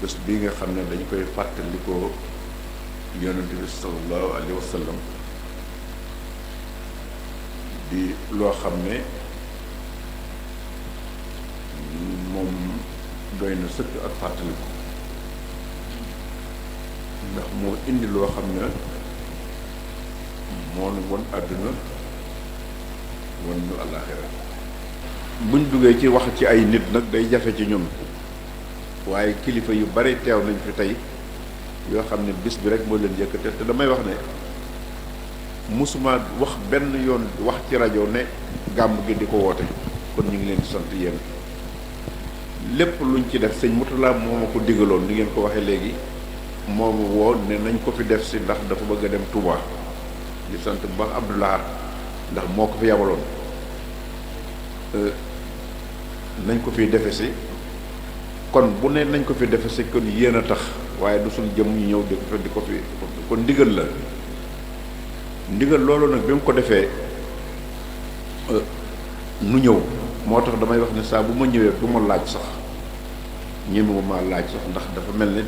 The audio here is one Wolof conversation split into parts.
bés bi nga xam ne dañ koy fàttalikoo yonent bi sallallahu alayhi wa sallam di loo xam ne moom doy na sëkk ak fàttaliku ndax moo indi loo xam ne moo nu won àdduna won ñu àllaaxira buñ duggee ci wax ci ay nit nag day jafe ci ñun waaye kilifa yu bari teew nañ fi tey yoo xam ne bis bi rek moo leen yëkkate te damay wax ne musuma wax benn yoon wax ci rajo ne gàmm gi di ko woote kon ñu ngi leen di sant yéen lépp luñ ci def sëñ Mutula moo ma ko digaloon ni ngeen ko waxee léegi moo ma woo ne nañ ko fi def si ndax dafa bëgg a dem Touba di sant bu baax Abdoulaye ndax moo ko fi yabaloon nañ ko fi defe si kon bu ne nañ ko fi defe si kon yéen a tax waaye du suñ jëm ñu ñëw di ko fi kon ndigal la ndigal loolu nag bi mu ko defee nu ñëw moo tax damay wax ne saa bu ma ñëwee du ma laaj sax ñemewu ma laaj sax ndax dafa mel ne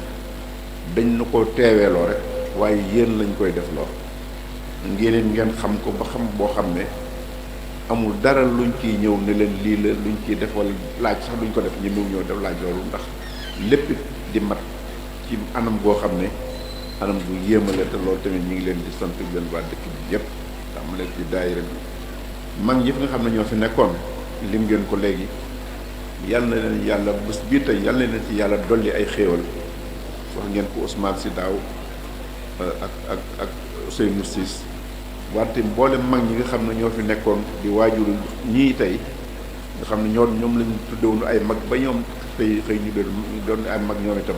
dañ na ko teeweeloo rek waaye yéen lañ koy def loo ngeen xam ko ba xam boo xam ne amul dara luñ ciy ñëw ne leen lii la luñ ciy def wala laaj sax duñ ko def ñemewu ñëw def laaj loolu ndax lépp di mat ci anam goo xam ne anam bu yéemale te loolu tamit ñu ngi leen di sant leen waa dëkk bi yëpp am leen ci daayira bi mag ñëpp nga xam ne ñoo fi nekkoon lim ngeen ko léegi yal na leen yàlla bés bii tey yal na leen ci yàlla dolli ay xéewal wax ngeen ko Ousmane si daaw ak Ousseynou Ciss wante mboolem mag ñi nga xam ne ñoo fi nekkoon di waajuru ñii tey nga xam ne ñoom lañ tuddewoon ay mag ba ñoom tey xëy ñu doon ay mag ñoom itam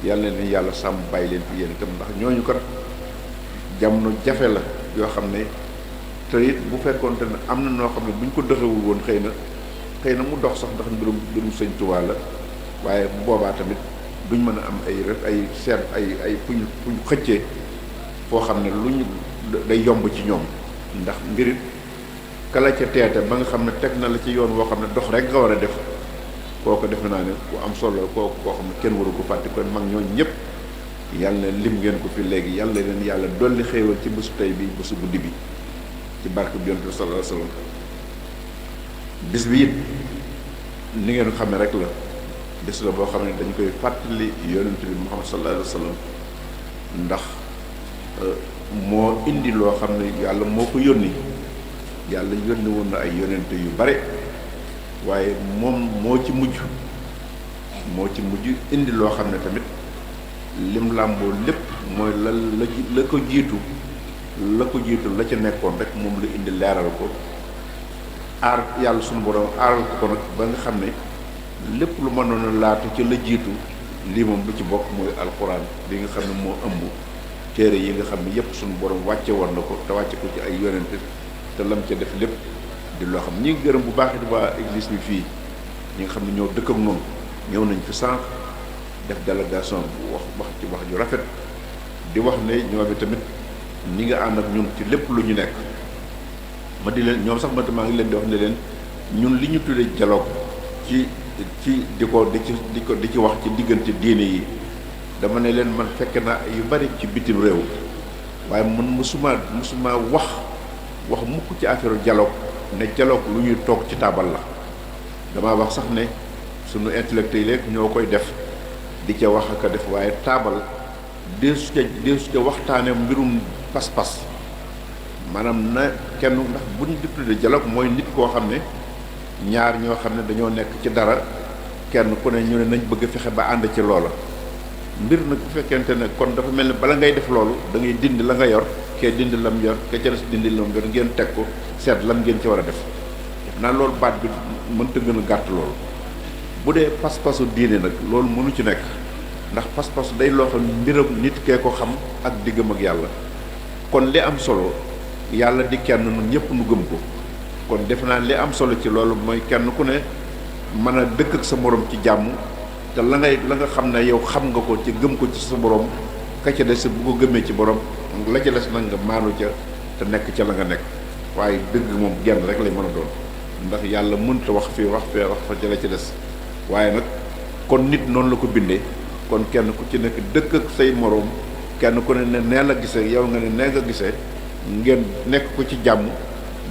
yal na leen yàlla sàmm bàyyi leen fi yéen itam ndax ñooñu kat jamono jafe la yoo xam ne te it bu fekkoonte ne am na noo xam ne bu ñu ko doxewul woon xëy na mu dox sax ndax mbirum sëñ Tuubaa la waaye bu boobaa tamit duñ mën a am ay seet ay fuñ xëccee foo xam ne luñ day yomb ci ñoom ndax mbirit kala ca teete ba nga xam ne teg na la ci yoon woo xam ne dox rek nga war a def kooku defe naa ne ku am solo kooku koo xam ne kenn waru ko fàtte kon mag ñooñu ñëpp yàlla lim ngeen ko fi léegi yàlla leen yàlla dolli xéewal ci bésu tey bi bésu guddi bi ci barke bi Yonent bi sallallahu alayhi wasallam bis bi it ni ngeen xam ne rek la bis la boo xam ne dañ koy fàttali Yonent bi Muhammad sallallahu alayhi wasallam ndax moo indi loo xam ne yàlla moo ko yónni yàlla yónni woon na ay yonent yu bare waaye moom moo ci mujj indi loo xam ne tamit lim làmboo lépp mooy la ko jiitu la ca nekkoon rek moom la indi leeral ko aar yàlla sunu borom aaral ko nag ba nga xam ne lépp lu mënoon a laatu ci la jiitu lii moom lu ci bokk mooy alxuraan bi nga xam ne moo ëmb téere yi nga xam ne yépp sunu borom wàcce woon na ko te wàcce ko ci ay yonent te lam ca def lépp di loo xam ñi ngi gërëm bu baax it waa église bi fii ñi nga xam ne ñoo dëkk ak noonu ñëw nañ fi sànq def délégation bu wax ci wax ju rafet di wax ne ñoom tamit ñi nga ànd ak ñun ci lépp lu ñu nekk ma di leen ñoom sax maa ngi leen di wax ne leen ñun li ñu tuddee dialogue ci di ci wax ci diggante diine yi dama ne leen man fekk na yu bari ci bitim réew waaye man musuma wax mukk ci affaire dialogue ne dialogue lu ñuy toog ci taabal la damaa wax sax ne sunu intellectuel yi ñoo koy def di ca wax ak a def waaye taabal deesu ca waxtaane mbirum pas-pas maanaam na kenn ndax bu ñu di tudde dialogue mooy nit koo xam ne ñaar ñoo xam ne dañoo nekk ci dara kenn ku ne ñu ne nañ bëgg fexe ba ànd ci loola mbir nag bu fekkente ne kon dafa mel ne bala ngay def loolu da ngay dindi la nga yor kee dindi lam yor ke ca des dindi lam yor ngeen teg ko seet lam ngeen ci war a def naa loolu baat bi mënta gën a gàtt loolu bu dee pas-pasu diine nag loolu mënu ci nekk ndax pas-pasu day loo xam mbiram nit kee ko xam ak diggam ak yàlla kon li am solo yàlla di kenn nun ñëpp nu gëm ko kon defe naa li am solo ci loolu mooy kenn ku ne mën a dëkk ak sa morom ci jàmm te la nga xam ne yow xam nga ko ci gëm ko ci sa borom ka ca des bu ko gëmee ci borom la ca des nag nga maanu ca te nekk ca la nga nekk waaye dëgg moom genn rek lay mën a doon ndax yàlla mënta wax fii wax fee wax fa ca la ca des waaye nag kon nit noonu la ko bindee kon kenn ku ci nekk dëkk ak say moroom kenn ku ne nee la gisee yow nga ne nee nga gisee ngeen nekk ko ci jàmm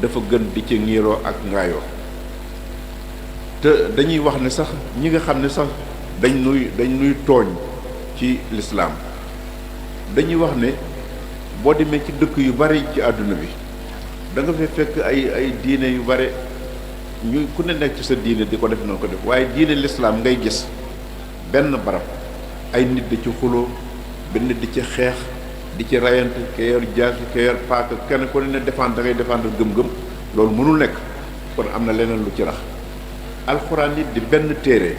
dafa gën di ci ngiiroo ak ngaayoo te dañuy wax ne sax ñi nga xam ne sax dañ nuy tooñ ci lislaam dañuy wax ne boo demee ci dëkk yu bari ci àdduna bi da nga fay fekk ay diine yu bari ñu ku ne nekk ci sa diine di ko def noonu ko def waaye diine lislaam ngay gis benn barab ay nit di ci xuloo benn nit di ci xeex di ci rayante ke yor jaasi ke yor paaka kenn ku ne défendre da ngay défendre gëm-gëm loolu mënul nekk kon am na leneen lu ci rax alxuraan it di benn téere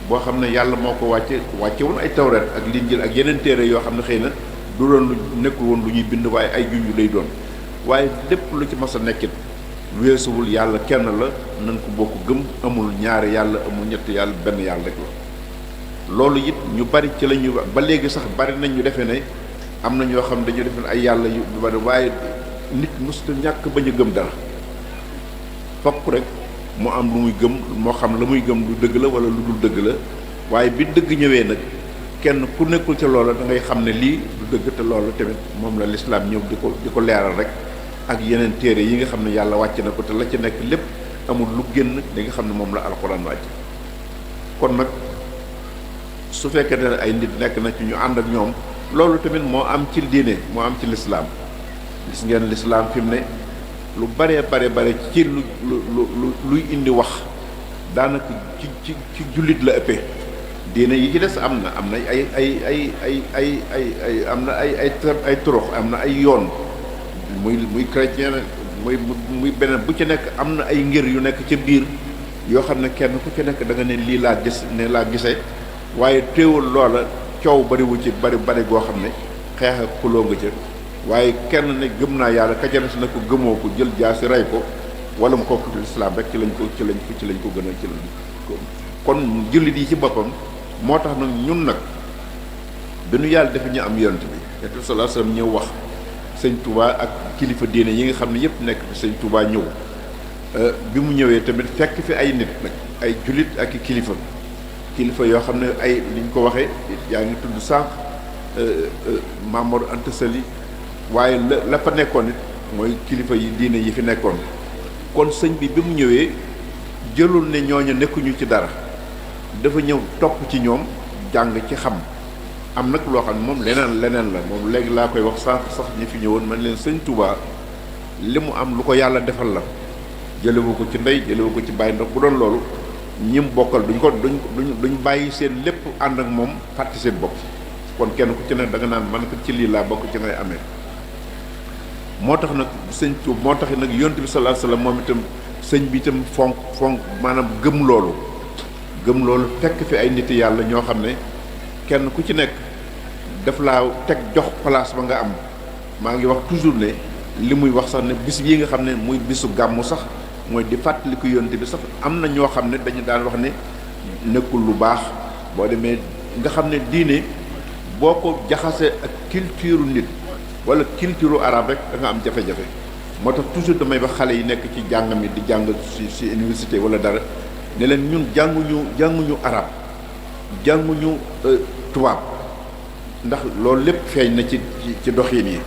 boo xam ne yàlla moo ko wàcce woon ay tawreet ak linjil ak yeneen téere yoo xam ne xëy na du doon lu nekkul woon lu ñuy bind waaye ay junj lay doon waaye lépp lu ci mas a nekkit weesuwul yàlla kenn la nañ ko bokk gëm amul ñaari yàlla amul ñetti yàlla benn yàlla rek la loolu it ñu bari ci la ñu ba léegi sax bari nañ ñu defee ne am na ñoo xam dañu defe ne ay yàlla yu bari waaye nit musta ñàkk bañ a gëm dara fokk rek mu am lu muy gëm moo xam la muy gëm lu dëgg la wala lu dul dëgg la waaye bi dëgg ñëwee nag kenn ku nekkul ca loola da ngay xam ne lii du dëgg te loolu tamit moom la lislaam ñëw di ko leeral rek ak yeneen téere yi nga xam ne yàlla wàcc na ko te la ci nekk lépp amul lu génn li nga xam ne moom la alxuraan wàcc kon nag su fekkee ne ay nit nekk na ci ñu ànd ak ñoom loolu tamit moo am ci diine moo am ci lislaam gis ngeen lislaam fi mu ne lu bare ci luy indi wax daanaka ci jullit la ëppee diine yi ci des am na ay turux am na ay yoon muy chrétien muy beneen bu ci nekk am na ay ngir yu nekk ca biir yoo xam ne kenn ku ci nekk da nga ne lii laa gis ne laa gisee waaye teewul loola coow bariwu ci bari goo xam ne xeex ak xuloo nga ca waaye kenn ne gëm naa yàlla ka ca des na ko gëmoo ko jël jaasi rey ko wala mu ko lislaam rek ci lañ ko gën a ci lañ kon jullit yi ci boppam moo tax nag ñun nag bi nu yàlla defe ñu am yonent bi yonent bi sallallahu alayhi wasallam ñëw wax sëñ Touba ak kilifa diine yi nga xam ne yëpp nekk fi sëñ Touba ñëw bi mu ñëwee tamit fekk fi ay nit nag ay jullit ak i kilifa yoo xam ne ay li ñu ko waxee yaa ngi tudd sànq Mamour Anta Sali waaye la fa nekkoon it mooy kilifa yi diine yi fi nekkoon kon sëñ bi mu ñëwee jëlul ne ñooñu nekkuñu ci dara dafa ñëw topp ci ñoom jàng ci xam am nag loo xam ne moom leneen la moom léegi laa koy wax sànq sax ñi fi ñëwoon man leen sëñ Touba li mu am lu ko yàlla defal la jëlewu ko ci ndey jëlewu ko ci bàyyi ndax bu doon loolu ñim bokkal duñ bàyyi seen lépp ànd ak moom fàtte seen bopp kon kenn ku ci ne da nga naan man ko ci lii laa bokk ci ngay amee moo tax nag sëñ Touba moo tax nag yonent bi sallallahu alayhi wasallam moom itam sëñ bi itam fonk maanaam gëm loolu fekk fi ay nit yàlla ñoo xam ne kenn ku ci nekk daf laa teg jox place ba nga am maa ngi wax toujours ne li muy wax sax ne bis bii nga xam ne muy bisu gàmmu sax mooy di fàttaliku yonent bi sax am na ñoo xam ne dañu daan wax ne nekkul lu baax boo demee nga xam ne diine boo ko jaxasee ak culture nit wala culture arabe rek da nga am jafe-jafe moo tax toujours damay wax xale yi nekk ci jàng mi di jàng ci université wala dara ne leen ñun jànguñu arabe jànguñu tubaab ndax loolu lépp feeñ na ci doxin yi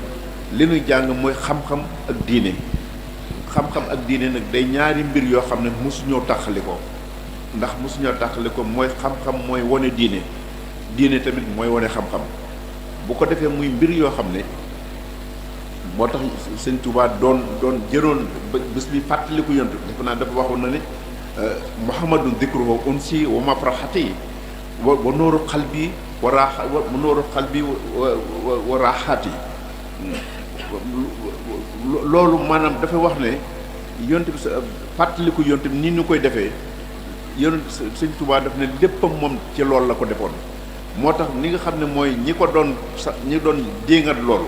li ñuy jàng mooy xam-xam ak diine xam-xam ak diine nag day ñaari mbir yoo xam ne mosuñoo tàqali ko ndax mosuñoo tàqali ko mooy xam-xam mooy wane diine tamit mooy wane xam-xam bu ko defee muy mbir yoo xam ne moo tax sëñ Touba doon jëroon bés bi fàttaliku yonent defe naa dafa waxoon na ne Muhammadun dikruhu unsi wa mafraxati wa nooru xalbi wa nooru xalbi wa raaxaati loolu maanaam dafa wax ne yonent bi fàttaliku yonent bi ni ñu koy defee yonent sëñ Touba daf ne léppam moom ci loolu la ko defoon moo tax ni nga xam ne mooy ñi doon déngat loolu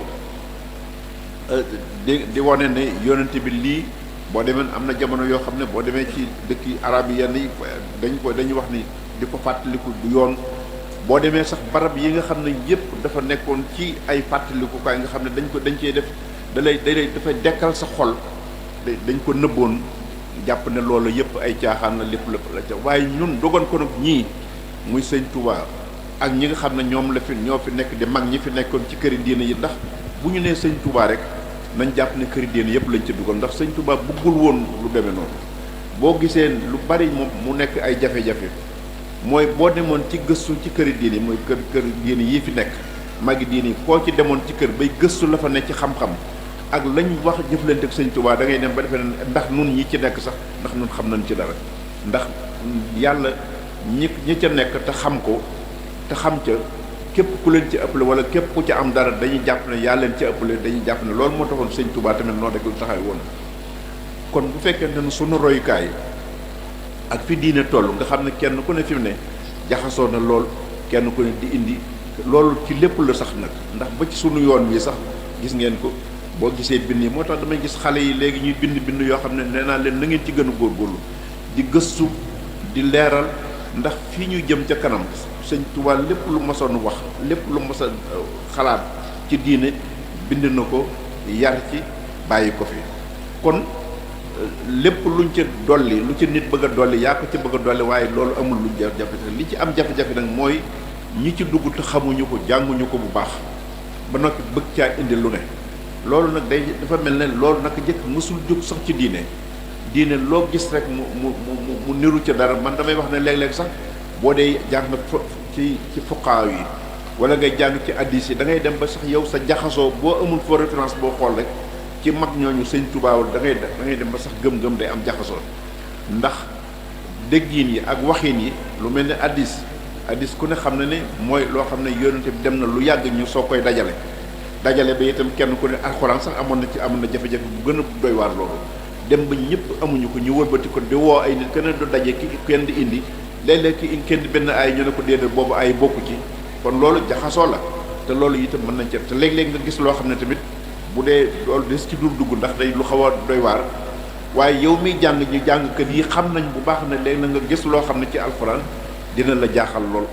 di wane ne yonent bi lii boo demee am na jamono yoo xam ne boo demee ci dëkki arab yi yenn yi dañuy wax ni di ko fàttaliku du yoon boo demee sax barab yi nga xam ne yëpp dafa nekkoon ci ay fàttalikukaay nga xam ne dañ cee def dafay dekkal sa xol dañ ko nëbboon jàpp ne loolu yëpp ay caaxaan la lépp la ca waaye ñun dogon ko nag ñii muy sëñ Touba ak ñi nga xam ne ñoom la fi ñoo fi nekk di mag ñi fi nekkoon ci këri diine yi, ndax bu ñu nee sëñ Touba rek nañ jàpp ne këri diine yëpp lañ ci dugal, ndax sëñ Touba bëggul woon lu demee noonu. boo gisee lu bari moom mu nekk ay jafe-jafe mooy boo demoon ci gëstu ci këri diine mooy kër diine yii fi nekk magi diine yi koo ci demoon ci kër bay gëstu la fa nekk ci xam-xam ak lañ wax jëflante ak sëñ Touba da ngay dem ba defee ne ndax nun ñi ci nekk sax ndax nun xam nañ ci dara, ndax yàlla ñi ca nekk te xam ko te xam ca képp ku leen ci ëppale wala képp ku ca am dara dañuy jàpp ne yaa leen ci ëppale, dañuy jàpp ne loolu moo taxoon sëñ Touba tamit noonu rek lu taxaw woon. kon bu fekkente ne sunu royukaay ak fi diine toll nga xam ne kenn ku ne fi mu ne jaxasoo na lool, kenn ku ne di indi loolu ci lépp la sax nag, ndax ba ci sunu yoon wi sax gis ngeen ko boo gisee bind yi moo tax damay gis xale yi léegi ñuy bind yoo xam ne nee naa leen na ngeen ci gën a góorgóorlu di gëstu di leeral, ndax fii ñu jëm ca kanam sëñ Tuubaa lépp lu mosoon wax lépp lu mos a xalaat ci diine bind na ko yar ci bàyyi ko fi. kon lépp luñ ca dolli lu ci nit bëgg a dolli yaa ko ci bëgg a dolli, waaye loolu amul luñ jafe-jafe li ci am jafe-jafe nag mooy ñi ci dugg te xamuñu ko jànguñu ko bu baax ba noppi bëgg caa indi lu ne. loolu nag dafa mel ne loolu nag njëkk mësul jóg sax ci diine loo gis rek mu niru ca dara. man damay wax ne léeg-léeg sax boo dee jàng ci fuqaa yi wala ngay jàng ci hadiis yi da ngay dem ba sax yow sa jaxasoo boo amul foo référence boo xool rek ci mag ñooñu sëñ Tuubaa da ngay dem ba sax gëm-gëm day am jaxasoo, ndax déggin yi ak waxin yi lu mel ne hadiis ku ne xam na ne mooy loo xam ne yonent bi dem na lu yàgg ñu soo koy dajale ba itam kenn ku ne alxuraan sax amoon na jafe-jafe bu gën a doy waar loolu dem ba ñëpp amuñu ko ñu wëlbati ko di woo ay nit kenn du daje ki kenn di indi léeg-léeg ki kenn benn ay ñu ne ko déedéet boobu ay bokku ci, kon loolu jaxasoo la te loolu itam mën nañ ci te léeg-léeg nga gis loo xam ne tamit bu dee loolu des ci dugg ndax day lu xaw a doy waar, waaye yow miy jàng ñu jàngkat yi xam nañ bu baax ne léegi na nga gis loo xam ne ci alxuraan dina la jaaxal lool.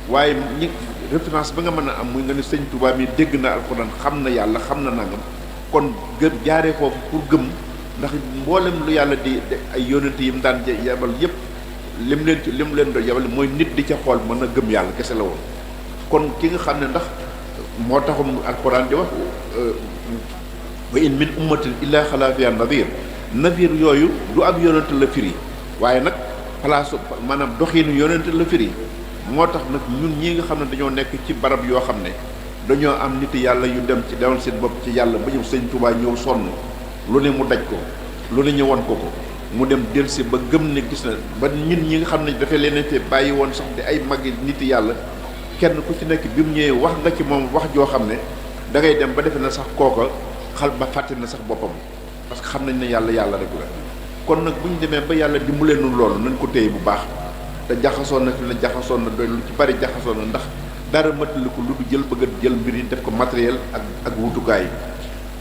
waaye ñi référence ba nga mën a am muy nga ne sëñ Touba mi dégg na alxuraan xam na yàlla xam na nangam, kon gëm jaaree foofu pour gëm, ndax mboolem lu yàlla di ay yónnent yi mu daan yabal yépp lim leen doon yabal mooy nit di ca xool mën a gëm yàlla kese la woon. kon ki nga xam ne ndax moo taxum alxuraan di wax wa in min ummatin illa xalaa fiha nadir yooyu du ab yónnent la firi, waaye nag place maanaam doxinu yónnent la firi. moo tax nag ñun ñi nga xam ne dañoo nekk ci barab yoo xam ne dañoo am nit yàlla yu dem ci demal seen bopp ci yàlla ba ñëw sëñ Touba ñëw sonn lu ne mu daj ko lu ne ñëwoon ko mu dem delsi ba gëm ne gis na ba ñun ñi nga xam ne dafay leen te bàyyi woon sax di ay magi nit yàlla kenn ku ci nekk bi mu ñëwee wax nga ci moom wax joo xam ne da ngay dem ba defe na sax kooka xal ba fàtte na sax boppam parce que xam nañ ne yàlla rek la. kon nag bu ñu demee ba yàlla dimbalee nu loolu nañ ko téye bu baax te jaxasoon na fi ne jaxasoon na doy lu ci bari jaxasoon na, ndax dara mataliku lu du jël bëgg a jël mbir yi def ko matériel ak wutukaay,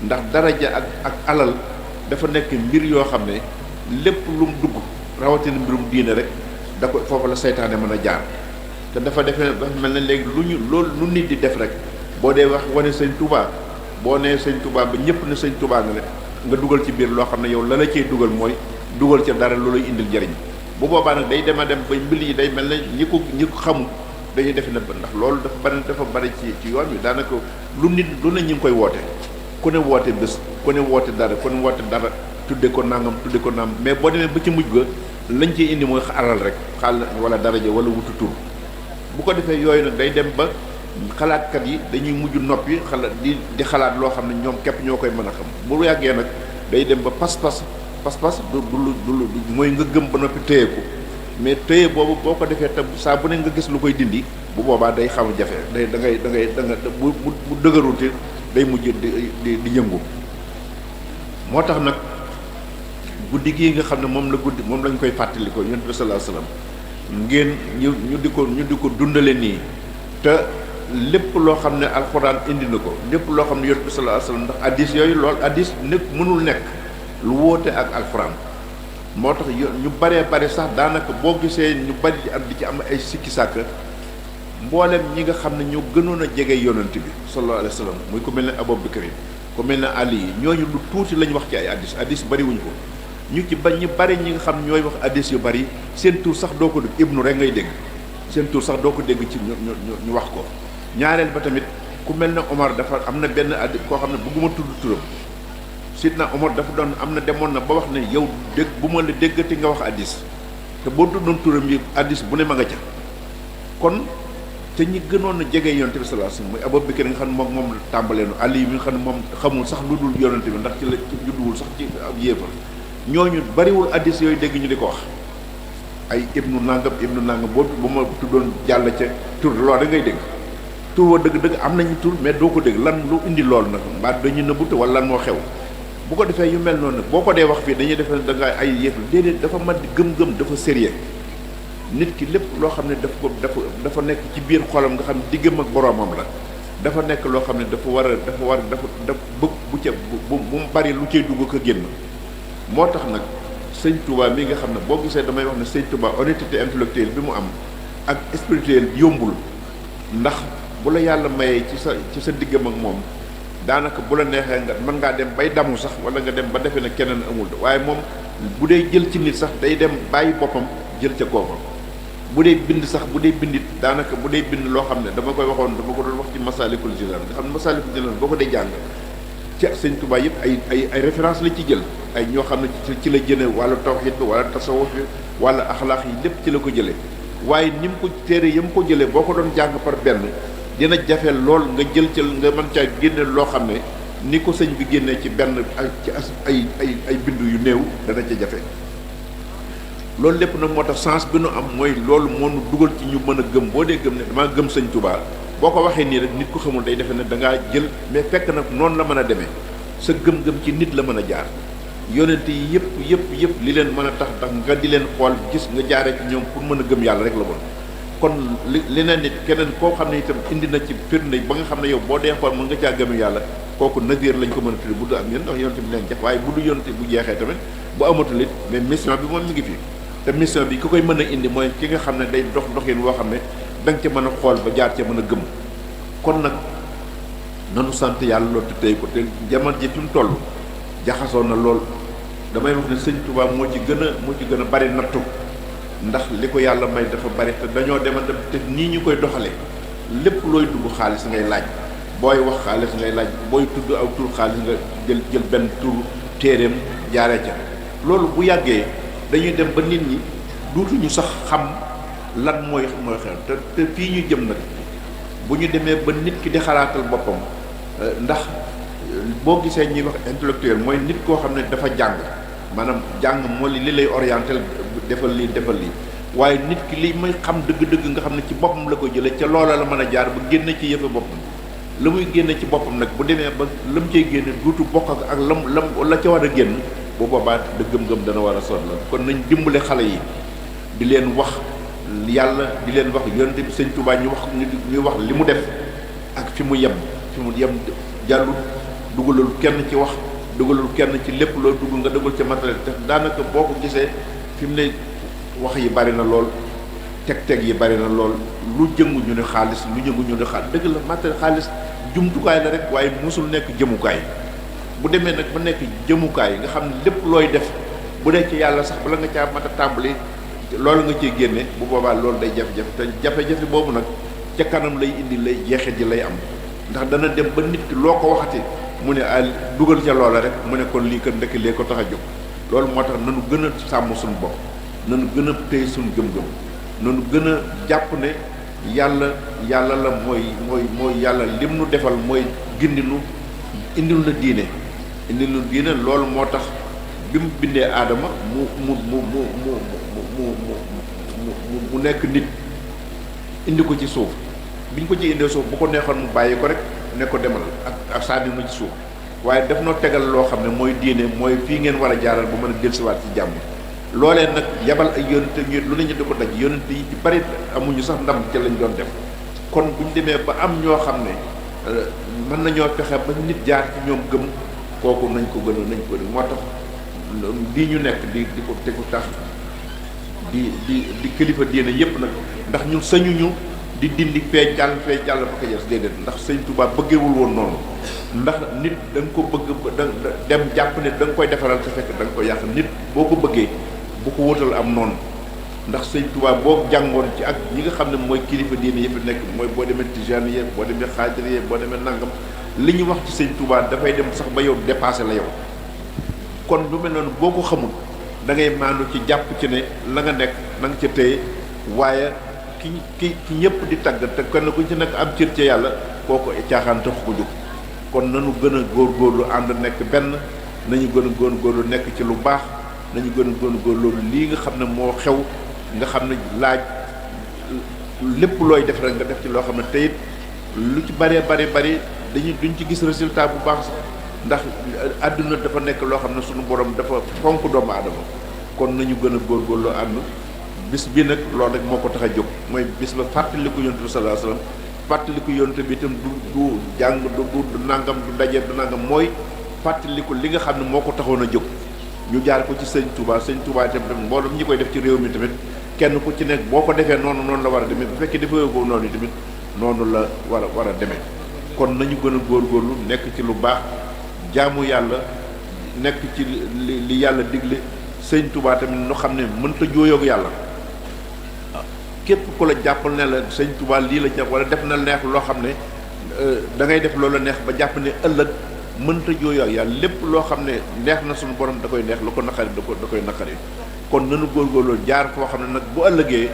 ndax daraja ak alal dafa nekk mbir yoo xam ne lépp lu mu dugg rawatina mbirum diine rek da ko foofu la seytaane mën a jaar. te dafa mel ne léegi lu nit di def rek boo dee wax wane sëñ Touba boo nee sëñ Touba ba ñëpp ne sëñ Touba nga dugal ci biir loo xam ne yow la cee dugal mooy dugal ca dara lu lay indil njariñ. bu boobaa nag day dem ba mbir yi day mel ne ñi ko xamul dañuy def ne ndax loolu dafa bari ci yoon wi daanaka lu nit lu ne ñu ngi koy woote ku ne woote bés ku ne woote dara tudde ko nangam mais boo demee ba ci mujj ga lañ ciy indi mooy alal rek xaal wala daraja wala wutu tur. bu ko defee yooyu nag day dem ba xalaatkat yi dañuy mujj noppi di xalaat loo xam ne ñoom képp ñoo koy mën a xam. bu yàggee nag day dem ba pas-pas du mooy nga gëm ba noppi téye ko, mais téye boobu boo ko defee tam saa bu ne nga gis lu koy dindi bu boobaa day xaw a jafe da nga bu dëgëruti day mujj di yëngu. moo tax nag guddi gii nga xam ne moom lañ koy fàttali ko Yonent bi sallallahu alayhi wasallam ngeen ñu di ko dundale nii, te lépp loo xam ne alxuraan indi na ko lépp loo xam ne Yonent bi sallallahu alayhi wasallam ndax hadiis yooyu loolu hadiis mënul nekk lu wóote ak alxuraan. moo tax ñu baree bare sax daanaka boo gisee ñu bari di ci am ay sikki sàkk mboolem ñi nga xam ne ñoo gënoon a jege yonent bi sallallahu alayhi wa sallam muy ku mel ne Abubakar ku mel ne Ali yi ñooñu lu tuuti lañ wax ci ay hadiis bari wuñ ko. ñu bari ñi nga xam ñooy wax hadiis yu bari seen tur sax doo ko dégg ibnu rek ngay dégg seen tur sax doo ko dégg ci ñu wax ko. ñaareel ba tamit ku mel ne Omar dafa am na benn addi koo xam ne bëgguma tudd turam Sidna Omar dafa doon am na demoon na ba wax ne yow dégg bu ma la déggati nga wax addis te boo tuddoon turam yi addis bu ne ma nga ca kon te ñi gënoon a jege yonent bi sallallahu alayhi wasallam muy Abubakar nga xam ne moom la tàmbaleenu Ali mi nga xam ne moom xamul sax lu dul yonent bi ndax ci la judduwul sax ci ab yéefar ñooñu bariwul addis yooyu dégg ñu di ko wax ay ibnu nangam boo bu ma tuddoon jàll ca tur loolu da ngay dégg tur wa dëgg-dëgg am nañu tur mais doo ko dégg lan lu indi loolu nag mbaa dañu nëbbute wala lan moo xew bu ko defee yu mel noonu nag boo ko dee wax fii dañuy defe da nga ay yéefar déedéet dafa mat di gëm-gëm dafa sérieux nit ki lépp loo xam ne dafa nekk ci biir xolam nga xam ne diggam ak boroomam la dafa nekk loo xam ne dafa bëgg bu ca bu mu bari lu cay dugg ko génn moo tax nag sëñ Touba mi nga xam ne boo gisee damay wax ne sëñ Touba honnêteté intellectuelle bi mu am ak spirituelle yombul ndax bu la yàlla mayee ci sa diggam ak moom daanaka bu la neexee nga mën ngaa dem bay damu sax wala nga dem ba defee ne keneen amul waaye moom bu dee jël ci nit sax day dem bàyyi boppam jël ca kooka bu dee bind sax bu dee bindit daanaka bu dee bind loo xam ne dama ko doon wax ci Masaalikul Jinaan nga xam ne Masaalikul Jinaan boo ko dee jàng ci sëñ Touba yëpp ay référence la ci jël ay ñoo xam ne ci la jëne wala tawhid bi wala tasawuf bi wala axlaax yi lépp ci la ko jëlee waaye ni mu ko téere yam ko jëlee boo ko doon jàng par benn dina jafe lool nga jël ci nga mën caa génne loo xam ne ni ko sëñ bi génnee ci benn ci ay bindu yu néew dana ca jafe loolu lépp nag moo tax sens bi nu am mooy loolu moo nu dugal ci ñu mën a gëm boo dee gëm ne damaa gëm sëñ Touba boo ko waxee nii rek nit ku xamul day defe ne da ngaa jël mais fekk nag noonu la mën a demee sa gëm-gëm ci nit la mën a jaar yonent yi yëpp li leen mën a tax nga di leen xool gis nga jaaree ci ñoom pour mën a gëm yàlla rek la bon kon leneen nit keneen koo xam ne itam indi na ci firnde ba nga xam ne yow boo dee xool mën nga caa gëm yàlla kooku nadir lañ ko mën a tudde bu du am yéen ndax yonent bi leen jax waaye bu du yonent bu jeexee tamit bu amatul it mais mission bi moom mi ngi fi te mission bi ku koy mën a indi mooy ki nga xam ne day doxin woo xam ne da nga ca mën a xool ba jaar ca mën a gëm kon nag nanu sant yàlla loolu te tey ko te jamono ji fi mu toll jaxasoo na lool damay wax ne sëñ Touba moo ci gën a bari nattu ndax li ko yàlla may dafa bari te dañoo dem te nii ñu koy doxalee lépp looy dugg xaalis ngay laaj booy wax xaalis ngay laaj booy tudd aw tur xaalis nga jël benn tur téereem jaaree ca loolu bu yàggee dañuy dem ba nit ñi duutuñu sax xam lan mooy xew te fii ñu jëm nag bu ñu demee ba nit ki di xalaatal boppam ndax boo gisee ñuy wax intellectuel mooy nit koo xam ne dafa jàng maanaam jàng moo li lay orienté defal lii waaye nit ki li may xam dëgg-dëgg nga xam ne ci boppam la ko jëlee ca loola la mën a jaar ba génn ci yëfe boppam la muy génne ci boppam nag bu demee ba lam cay génne duutu bokk ak lam la ca war a génn bu boobaa da gëm-gëm dana war a sonn la kon nañ dimbale xale yi di leen wax yàlla di leen wax yonent bi sëñ Touba ñu wax li mu def ak fi mu yem jàllut dugalul kenn ci wax dugalul kenn ci lépp loo dugg nga dugal ca matériel te daanaka boo ko gisee fi mu ne wax yi bari na lool teg yi bari na lool lu jëngu ñu ne xaalis lu jëngu ñu ne xaalis dëgg la matériel xaalis jumtukaay la rek waaye musul nekk jëmukaay bu demee nag ba nekk jëmukaay nga xam ne lépp looy def bu dee ci yàlla sax bala nga caa mat a tàmbali loolu nga ciy génne bu boobaa loolu day jafe-jafe te jafe-jafe boobu nag ca kanam lay indi lay jeexit ji lay am ndax dana dem ba nit ki loo ko waxati mu ne dugal ca loola rek mu ne kon lii kat ndekk lee ko tax a jóg loolu moo tax nanu gën a sàmm suñu bopp nanu gën a téye suñu gëm-gëm nanu gën a jàpp ne yàlla la mooy yàlla lim nu defal mooy gindinu indil na diine loolu moo tax bi mu bindee aadama mu nekk nit indi ko ci suuf bi ñu ko ci indee suuf bu ko neexoon mu bàyyi ko rek ne ko demal ak sànni ma ci suuf waaye daf noo tegal loo xam ne mooy diine mooy fii ngeen war a jaaral bu mën a dellusiwaat ci jàmm loolee nag yabal ay yonente ñu lu ne ñu di ko daj yonente yi ci bari amuñu sax ndam ca lañ doon def kon bu ñu demee ba am ñoo xam ne mën nañoo fexe ba nit jaar ci ñoom gëm kooku nañ ko moo tax lii ñu nekk di ko tax di kilifa diine yépp nag ndax ñun sañuñu di dindi fee jàll ba ko jël déedéet ndax sëñ Touba bëggewul woon noonu ndax nit da nga ko bëgg dem jàpp ne da nga koy defaral te fekk da nga koy yàq nit boo ko bëggee bu ko wóotal am noonu ndax sëñ Tuubaa boo jàngoon ci ak ñi nga xam ne mooy kilifa diine yi fi nekk mooy boo demee tijaan yi boo demee xaadir yi boo demee nangam li ñu wax ci sëñ Tuubaa dafay dem sax ba yow dépassé la yow. kon lu mel noonu boo ko xamul da ngay maandu ci jàpp ci ne la nga nekk na nga ca téye waaye ki ñëpp di tagg te kenn ku ci nekk am cër ca yàlla kooku caaxaan tax ko jóg. kon nañu gën a góorgóorlu ànd nekk benn nañu gën a góorgóorlu nekk ci lu baax nañu gën a góorgóorlu lii nga xam ne moo xew nga xam ne laaj lépp looy def rek nga def ci loo xam ne teyit lu ci bari duñ ci gis résultat bu baax sax ndax àdduna dafa nekk loo xam ne suñu borom dafa fonk doomu aadama. kon nañu gën a góorgóorlu ànd bis bi nag loolu rek moo ko tax a jóg mooy bis ba fàttaliku yonent bi sallallahu alayhi wasallam fàttaliku yonent bi itam du jàng du nangam du daje du nangam mooy fàttaliku li nga xam ne moo ko taxoon a jóg. ñu jaar ko ci sëñ Touba itam mboolem ñi koy def ci réew mi tamit kenn ku ci nekk boo ko defee noonu la war a demee bu fekkee defee ko noonu tamit noonu la war a demee. kon nañu gën a góorgóorlu nekk ci lu baax jaamu yàlla nekk ci li yàlla digle sëñ Touba tamit ñu xam ne mënta jooyoog yàlla képp ku la jàppal ne la sëñ Touba lii la jàpp wala def na neex loo xam ne da ngay def loola neex ba jàpp ne ëllëg mënta jooyoog yàlla lépp loo xam ne neex na suñu borom da koy neex lu ko naqari da koy naqari. kon nañu góorgóorlu jaar foo xam ne nag bu ëllëgee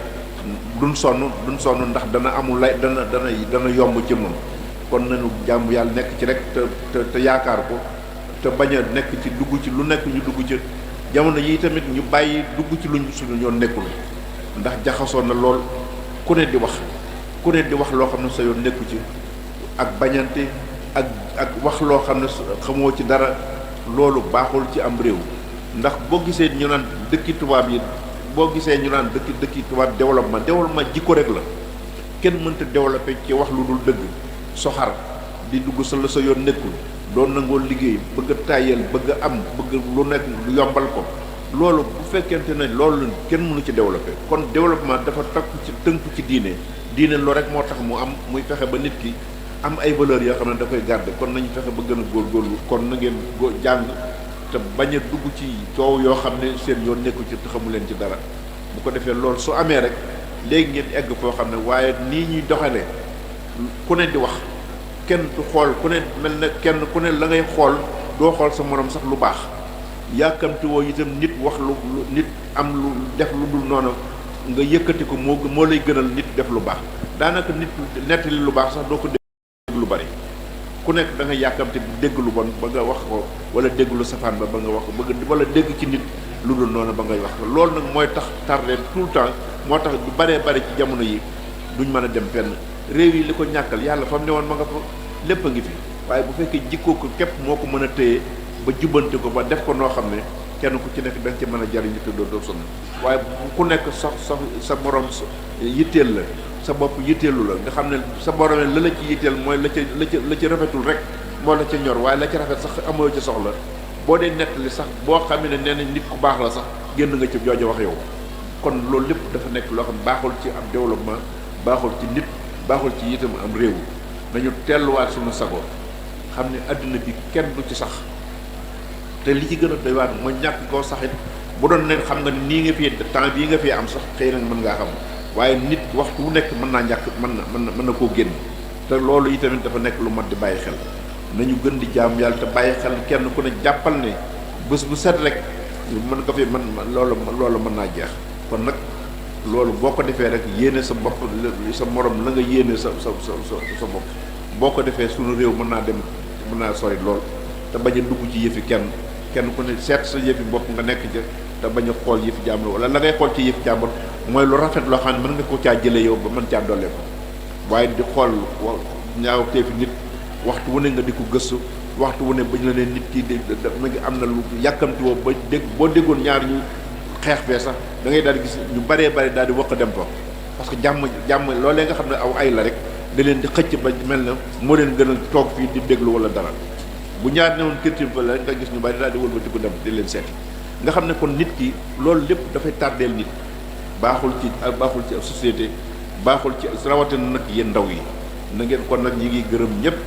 duñ sonn ndax dana amul lay dana yomb ci moom. kon nañu jàmm yàlla nekk ci rek te yaakaar ko te bañ a nekk ci dugg ci lu nekk ñu dugg ci jamono yi tamit ñu bàyyi dugg ci luñ suñu yoon nekkul ndax jaxasoon na lool ku ne di wax loo xam ne sa yoon nekku ci ak bañante ak wax loo xam ne xamoo ci dara loolu baaxul ci am réew. ndax boo gisee ñu naan dëkki tubaab yi dëkki tubaab développement jikko rek la kenn mënta développé ci wax lu dul dëgg. soxar di dugg sa la sa yoon nekkul doon nangoo liggéey bëgg a tàyyeel bëgg a am bëgg lu nekk lu yombal ko loolu bu fekkente ne loolu kenn mënu ci développé. kon développement dafa tënku ci diine loolu rek moo tax mu am muy fexe ba nit ki am ay valeurs yoo xam ne da koy garder. kon nañu fexe ba gën a góorgóorlu kon na ngeen jàng te bañ a dugg ci coow yoo xam ne seen yoon nekku ci te xamu leen ci dara bu ko defee loolu su amee rek léegi ngeen egg foo xam ne waaye nii ñuy doxalee ku ne di wax kenn du xool ku ne mel na kenn ku ne la ngay xool doo xool sa morom sax lu baax yàkkamti woo itam nit wax lu nit am lu def lu dul noonu nga yëkkati ko moo lay gënal nit def lu baax. daanaka nit nettali lu baax sax doo ko dégg lu bari ku nekk da nga yàkkamti dégg lu bon ba nga wax ko wala dégg lu safaan ba nga wax ko bëgg wala dégg ci nit lu dul noonu ba ngay wax ko loolu nag mooy tax tardé tout le temps moo tax du baree bari ci jamono yi duñ mën a dem fenn. réew yi li ko ñàkkal yàlla fa mu ne woon ma nga fa lépp a ngi fi waaye bu fekkee jikkoo ko képp moo ko mën a téye ba jubbante ko ba def ko noo xam ne kenn ku ci nekk da nga ci mën a jariñu te doo sonn waaye ku nekk sa morom yitteel la sa bopp yitteelu la nga xam ne sa borom la ci yitteel mooy la ci rafetul rek moo la ca ñor waaye la ca rafet sax amoo ci soxla boo dee nettali sax boo xam ne nee na nit ku baax la sax génn nga ci jooju wax yow. kon loolu lépp dafa nekk loo xam baaxul ci am développement baaxul ci nit baaxul ci itam am réew. nañu telluwaat suñu sago xam ne àdduna bi kenn du ci sax te li ci gën a doy waar mooy ñàkk koo saxit bu doon ne xam nga nii nga fi temps bii nga fi am sax xëy na mën ngaa xam waaye nit waxtu wu nekk mën naa ñàkk mën na koo génn te loolu itamit dafa nekk lu mat di bàyyi xel. nañu gën di jaam yàlla te bàyyi xel kenn ku ne jàppal ne bés bu set rek mën nga fi loolu mën naa jeex. kon nag loolu boo ko defee rek yéene sa bopp sa morom la nga yéene sa bopp boo ko defee sunu réew mën naa sori lool te bañ a dugg ci yëfi kenn ku ne seet sa yëfi bopp nga nekk ca te bañ a xool yëfi jàmbur wala la ngay xool ci yëfi jàmbur mooy lu rafet loo xam ne mën nga ko caa jëlee yow ba mën caa dolle ko waaye di xool ñaaw teefi nit waxtu wu ne nga di ko gëstu waxtu wu ne bañ la ne nit kii ma ngi am na lu yàkkamti woo boo déggoon ñaar ñu xeex fee sax da ngay daal di gis ñu baree daal di wëq dem fa parce que jàmm loolee nga xam ne aw ay la rek da leen di xëcc ba mel na moo leen gën a toog fii di déglu wala dara bu ñaar ne woon kërtim fa la rek nga gis ñu bari daal di wëlbatiku dem di leen seeti nga xam ne kon nit ki loolu lépp dafay tardeel nit baaxul ci société baaxul ci rawatina nag yéen ndaw yi na ngeen kon nag ñi ngi gërëm ñëpp